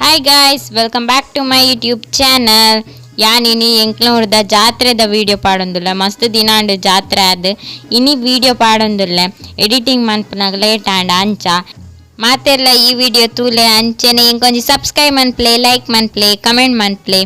Hi guys, welcome back to my YouTube channel. ಯಾನಿನಿ ಎಂಕ್ಲೂರ್ದ ಜಾತ್ರೆದ ವಿಡಿಯೋ ಪಾಡೊಂದುಲ್ಲ. ಮಸ್ತ್ ದಿನಾಂಡ್ ಜಾತ್ರೆ ಆದ್ ಇನಿ ವಿಡಿಯೋ ಪಾಡೊಂದುಲ್ಲ. ಎಡಿಟಿಂಗ್ ಮನ್ಪುನಾಗ ಲೇಟ್ ಆಂಡ್. ಅಂಚ ಮಾತೆರ್ಲ ಈ ವಿಡಿಯೋ ತೂಲೆ. ಅಂಚನೆ ಇಂಕೊಂಜಿ ಸಬ್ಸ್ಕ್ರೈಬ್ ಮನ್ಪ್ಲೆ, ಲೈಕ್ ಮನ್ಪ್ಲೆ, ಕಮೆಂಟ್ ಮನ್ಪ್ಲೆ.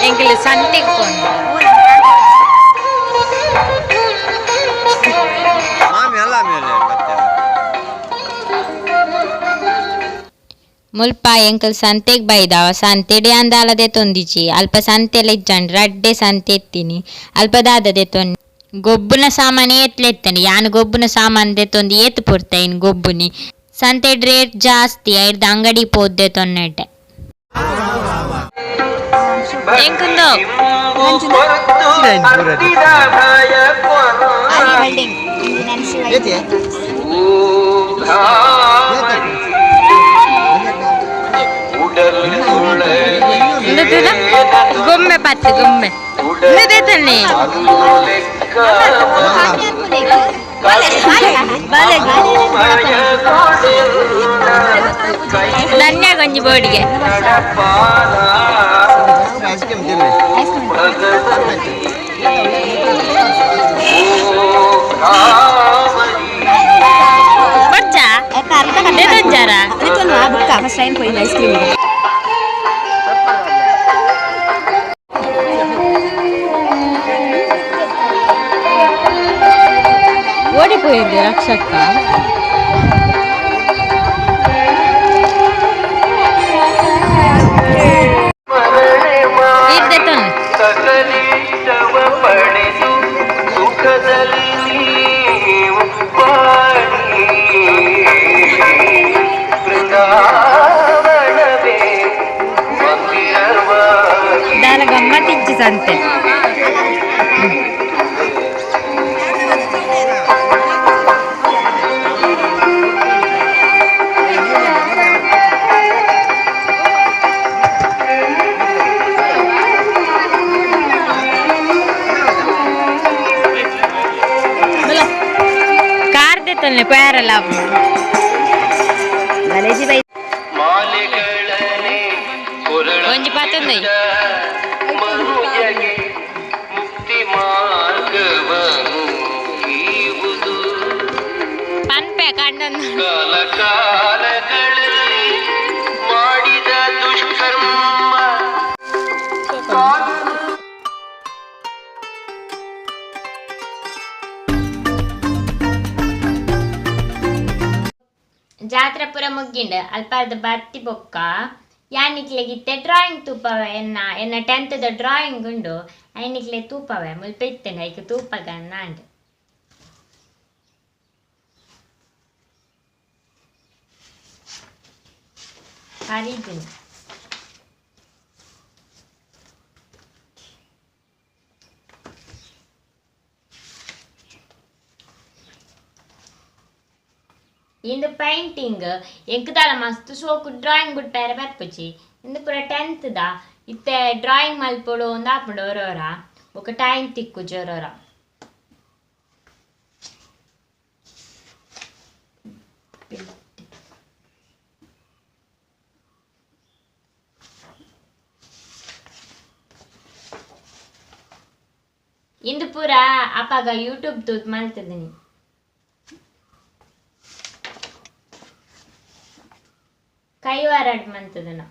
ಎಂಕುಲು ಸಂತೆಗ್ ಪೋಂಡ. ಮಾಮಿ ಅಲ್ಲ ಮೇಲೆ ಮತ್ತೆ. ಮುಲ್ಪ ಎಂಕಲ್ ಸಂತೆಗ್ ಬೈದವ. ಸಂತೆಡೆ ಅಂದಾಲ ದೆತೊಂದಿಜಿ. ಅಲ್ಪ ಸಂತೆಲ ಇಜ್ಜಂಡ್, ರಡ್ಡೆ ಸಂತೆ ಇತ್ತಿನಿ. ಅಲ್ಪ ದಾದ ದೆತೊನ್, ಗೊಬ್ಬುನ ಸಾಮಾನ್ ಏತ್ಲೆತ್ತನಿ. ಯಾನ್ ಗೊಬ್ಬುನ ಸಾಮಾನ್ ದೆತೊಂದು ಏತ್ ಪೊರ್ತೈನ್ ಗೊಬ್ಬುನಿ. ಸಂತೆಡ್ ರೇಟ್ ಜಾಸ್ತಿ, ಐರ್ದ ಅಂಗಡಿ ಪೋದ್ ದೆತೊನ್ನೆಟೆ. ಎಂಕುಂದು ವೆಲ್ಡಿಂಗ್ ಇಂಜಿನಿಯರ್. ಗೊಂಬೆ ಪತ್ತು ಗೊಂಬೆ ದೇತನೆ. ಧನ್ಯ ಗೊಂಜಿ ಬೋಡಿಗೆ. ಐಸ್ ಕ್ರೀಮ್ ತಿನ್ನಿ. ಪೋಯಿದ್ದೆ ರಕ್ಷಕ್ಕ. ದಾಲ ಗಮ್ಮತ್ತಿಜ್ಜಿ ಸಂತೆ. ಕಾರ್ ದೆತ್ತೊನ್ಲೆ ಪೋಯಾರಲ್ಲ. ಒಂಜಿ ಪತ್ತೊಂದು. ಪನ್ಪೆ ಕಂಡೊಂದು. ಜಾತ್ರೆ ಪೂರ ಮುಗ್ಗಿಂಡ್ ಅಲ್ಪದ ಬತ್ತಿ ಬೊಕ್ಕ ಯಾನಿಕ್ಲೆಗಿತ್ತೆ ಡ್ರಾಯಿಂಗ್ ತೂಪವೆ. ಎನ್ನ ಎನ್ನ ಟೆಂತ್ದ ಡ್ರಾಯಿಂಗ್ ಉಂಡು, ಐನಿಕ್ಲೆ ತೂಪವೆ. ಮುಲ್ಪ ಇತ್ತೇನೆ ಐಕ್ ತೂಪಗ ನಾಂಡ್. ಕರಿದಿನಿ. ಇಂದು ಪೈಂಟಿಂಗ್ ಎಂಕದಾಲ ಮಸ್ತ್ ಶೋಕು ಡ್ರಾಯಿಂಗ್ ಬುಟ್ಟಾರೆ ಬರ್ಪುಜಿ. ಇಂದು ಪೂರ ಟೆಂತ್ ದ ಇತ್ತೆ ಡ್ರಾಯಿಂಗ್ ಮಲ್ಪೊಡು ಅಂದ್ ಆಪುಂಡು ಒರೋರ, ಬೊಕ ಟೈಮ್ ತಿಕ್ಕುಜಿ ಒರೋರ. ಇಂದು ಪೂರ ಅಪಗ ಯೂಟ್ಯೂಬ್ ತೂತ್ ಮಲ್ತದಿನಿ. ಕೈವಾರಡ್ ಮಂತದನ.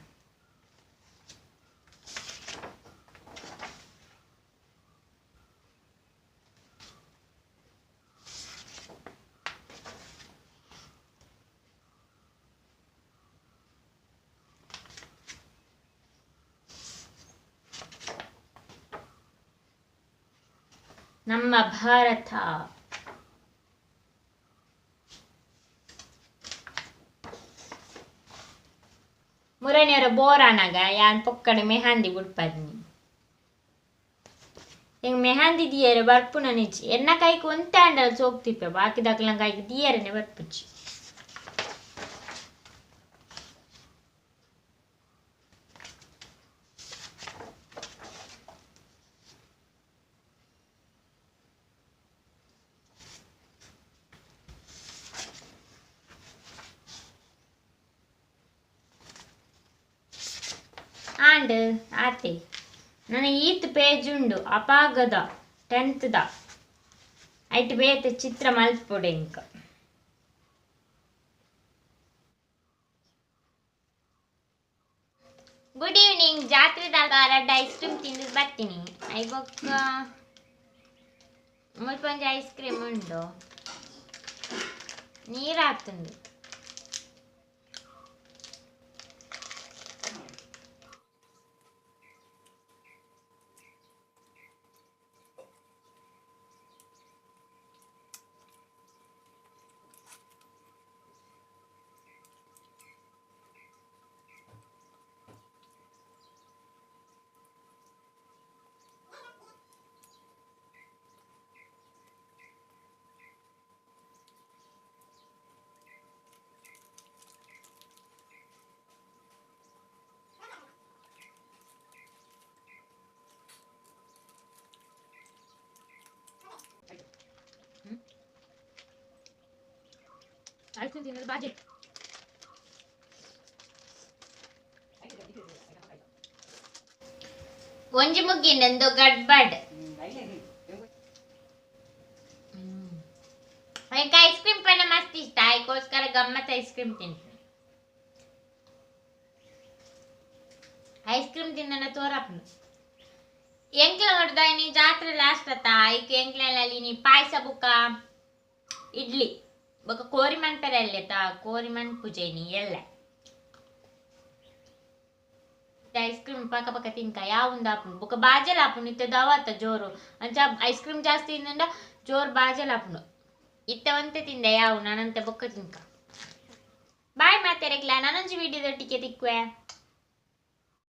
ನಮ್ಮ ಭಾರತ. ಮುರಣಿಯರ ಬೋರಾನಾಗ ಯಾನ್ ಪೊಕ್ಕಡೆ ಮೆಹಂದಿ ಬುಡ್ಪದ್ನಿ. ಎಂಗ್ ಮೆಹಂದಿ ದಿಯರೆ ಬರ್ಪುನ ನಿಚ್ಚಿ ಎನ್ನ ಕೈಕ್ ಒಂತೆ ಆಂಡಲ ಸೋಕ್ತಿಪ್ಪೆ, ಬಾಕಿ ದಕ್ಲನ ಕೈಕ್ ದಿಯರೆನೆ ಬರ್ಪುಜಿ. ಆಂಡ್ ಆತೆ ನನ್ನ ಈತ್ ಪೇಜ್ ಉಂಡು ಅಪಾಗದ ಟೆಂತ್ದ ಐಟ್ ಬೇತೆ ಚಿತ್ರ ಮಲ್ಪೊಡು ಎಂಕ್. Good evening. ಜಾತ್ರೆದಾಗ ರಡ್ಡ್ ಐಸ್ ಕ್ರೀಮ್ ತಿಂದು ಬರ್ತೀನಿ. ಐಬೊಕ್ಕ ಮುಲ್ಪ ಒಂಜಿ ಐಸ್ ಕ್ರೀಮ್ ಉಂಡು, ನೀರಾತುಂಡು. ಐಸ್ ಕ್ರೀಮ್ ತಿನ್ನೋದು ಬಾಜಿ. ಒಂಜಿ ಮುಗ್ಗಿಂದು ಗಡ್ಬಡ್. ಐಸ್ ಕ್ರೀಮ್ ಪನ್ನ ಮಸ್ತ್ ಇಷ್ಟ, ಅದಕ್ಕೋಸ್ಕರ ಗಮ್ಮತ್ ಐಸ್ ಕ್ರೀಮ್ ತಿಂತೀನಿ. ಐಸ್ ಕ್ರೀಮ್ ತಿನ್ನೋಣ ತೋರಪ್ಪನು. ಎಂಕ್ಲ ನೋಡ್ದ ನೀ ಜಾತ್ರೆ ಲಾಸ್ಟ್ ಅತ್ತ ಐಕ್ ಎಂಕ್ಲಲ್ಲಿ ನೀ ಪಾಯಸ ಬುಕ್ಕ ಇಡ್ಲಿ ಬೊಕ ಕೋರಿ ಮನ್ಪೆರೆ ಎಲ್ಲೆತ ಕೋರಿ ಮನ್ಪುಜೇನಿ ಎಲ್ಲ ಐಸ್ ಕ್ರೀಮ್ ಪಕ ಪಕ ತಿನ್ಕ ಯಾವುಂದು ಆಪುಂಡು ಬೊಕ ಬಾಜೆಲ ಆಪುಂಡು ಇತ್ತೆ ದವಾತ ಜೋರು ಅಂಚ ಐಸ್ ಕ್ರೀಮ್ ಜಾಸ್ತಿ ತಿಂದಂಡ ಜೋರು ಬಾಜೆಲ ಆಪುಂಡು ಇತ್ತೆ ಒಂತೆ ತಿಂದೆ ಯಾವು ನಾನಂತೆ ಬೊಕ್ಕ ತಿನ್ಕ. ಬಾಯ್ ಮಾತೆರೆಗ್ಲ, ನಾನೊಂಜಿ ವಿಡಿಯೋದೊಟ್ಟಿಗೆ ತಿಕ್ಕುವೆ.